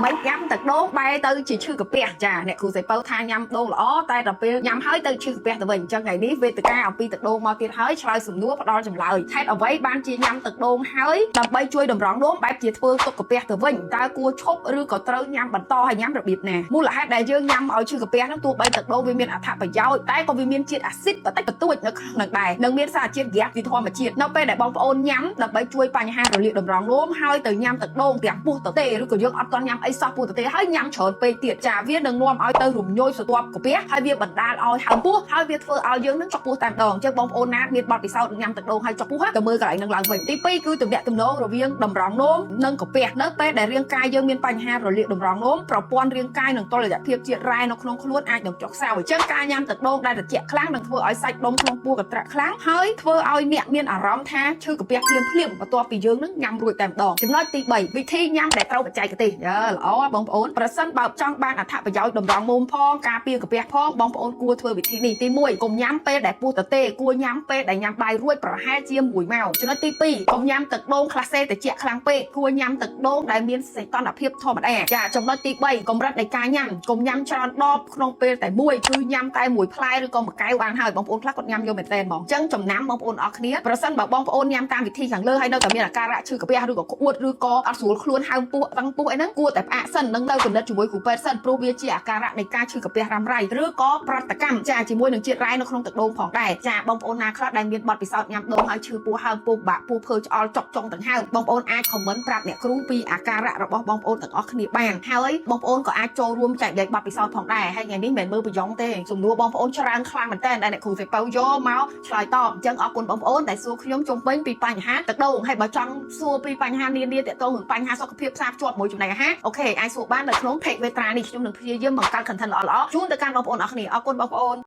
មិនញ៉ាំទឹកដូងបែរទៅជាឈឺកាពះចាអ្នកគ្រូសៃពៅថាញ៉ាំដូងល្អតែដល់ពេលញ៉ាំហើយទៅឈឺកាពះទៅវិញអញ្ចឹងថ្ងៃនេះវេទិកាអំពីទឹកដូងមកទៀតហើយឆ្លើយសំណួរផ្ដល់ចម្លើយហេតុអ្វីបានជាញ៉ាំទឹកដូងហើយដើម្បីជួយតម្រង់នោមបែបជាធ្វើទុកកាពះទៅវិញតើគួរឈប់ឬក៏ត្រូវញ៉ាំបន្តហើយញ៉ាំរបៀបណាមូលហេតុដែលយើងញ៉ាំឲ្យឈឺកាពះហ្នឹងទោះបីទឹកដូងវាមានអត្ថប្រយោជន៍តែក៏វាមានជាតិអាស៊ីតបន្តិចបន្តួចនៅក្នុងនឹងដែរនិងមានសារជាតិហ្គាសពីធម្មជាតិនៅពេលដែលបងប្អូនញ៉ាំដើម្បីជួយបញ្ហារលាកតម្រង់នោមហើយទៅញ៉ាំទឹកដូងទាំងពោះទទេឬក៏យើងអត់ទាន់ញ៉ាំអីសោះពោះទទេហើយញ៉ាំច្រើនពេកទៀតចាវានឹងនាំឲ្យទៅរំញយស្រទាប់កាពះហើយវាបណ្ដាលឲ្យហើមពោះហើយវាធ្វើឲ្យយើងនឹងចុកពោះតែម្ដងអញ្ចឹងបងប្អូនណាមានបទពិសោធន៍ញ៉ាំទឹកដូងហើយចុកពោះទៅមើលកន្លែងនឹងឡើងវិញទី2គឺទំនាក់ទំនងរវាងតម្រង់នោមនិងកាពះនៅពេលដែលរាងកាយយើងមានបញ្ហារលាកតម្រង់នោមប្រព័ន្ធរាងកាយនិងតុល្យភាពជាតិរ៉ែនៅក្នុងខ្លួនអាចនឹងចុះខ្សោយអញ្ចឹងការញ៉ាំទឹកដូងដែលត្រជាក់ខ្លាំងនឹងធ្វើឲ្យសាច់ដុំក្នុងពោះកន្ត្រាក់ខ្លាំងហើយធ្វើឲ្យអ្នកមានអារម្មណ៍ថាឈឺកាពះភ្លាមភ្លាមបន្ទាប់ពីយើងនឹងញ៉ាំរួចតែម្ដងចំណុចទី3វិធីញ៉ាំដែលត្រូវបច្ចេកទេសល្អបងប្អូនប្រសិនបើចង់បានអត្ថប្រយោជន៍តម្រង់មុំផងការពារកាពះផងបងប្អូនគួរធ្វើវិធីនេះទី1កុំញ៉ាំពេលដែលពោះទទេគួរញ៉ាំពេលដែលញ៉ាំបាយរួចប្រហែលជា1ម៉ោងចំណុចទី2កុំញ៉ាំទឹកដូងក្លាសេត្រជាក់ខ្លាំងពេកគួរញ៉ាំទឹកដូងដែលមានសីតុណ្ហភាពធម្មតាចាចំណុចទី3កម្រិតនៃការញ៉ាំកុំញ៉ាំច្រើនដបក្នុងពេលតែមួយគឺញ៉ាំតែមួយផ្លែឬក៏មួយកែវបានហើយបងប្អូនខ្លះគាត់ញ៉ាំយកមែនតើហ្មងអញ្ចឹងចំណាំបងប្អូនអរគ្នាប្រសិនបើបងប្អូនញ៉ាំតាមវិធីខាងលើហើយនៅតែមានអាការៈឈឺកាពះឬក៏ក្អួតឬក៏អត់ស្រួលខ្លួនហើមពោះតឹងពោះអីហ្នឹងគួរតែផ្អាកសិននិងទៅពិនិត្យជាមួយគ្រូពេទ្យសិនព្រោះវាជាអាការៈនៃការឈឺកាពះរ៉ាំរ៉ៃឬក៏ប្រតិកម្មចាជាមួយនឹងជាតិរ៉ែនៅក្នុងទឹកដូងផងដែរចាបងប្អូនណាខ្លះដែលមានបទពិសោធន៍ញ៉ាំដូងហើយឈឺពោះហើមពោះបាក់ពោះភើឆ្អល់ចុកចុងដង្ហើមបងប្អូនអាច comment ប្រាប់អ្នកគ្រូពីអាការៈរបស់បងប្អូនទាំងអស់គ្នាបានហើយបងប្អូនក៏អាចចូលរួមចែករំលែកបទពិសោធន៍ផងដែរហើយថ្ងៃនេះមិនមែនមើលប្រយ៉ងទេសំណួរបងប្អូនច្រើនខ្លាំងមែនតើដែលអ្នកគ្រូសេពៅយកមកឆ្លើយតបអញ្ចឹងអរគុណបងប្អូនដែលសួរខ្ញុំជុំវិញពីបញ្ហាទឹកដូងហើយបើចង់សួរពីបញ្ហានានាទាក់ទងនឹងបញ្ហាសុខភាពផ្សារភ្ជាប់មួយចំណីអាហារ OK អាចសួរបាននៅក្នុង page វេត្រានេះខ្ញុំនឹងព្យាយាមបង្កើត content ល្អៗជូនទៅកាន់បងប្អូនអរគ្នាអរគុណបងប្អូន។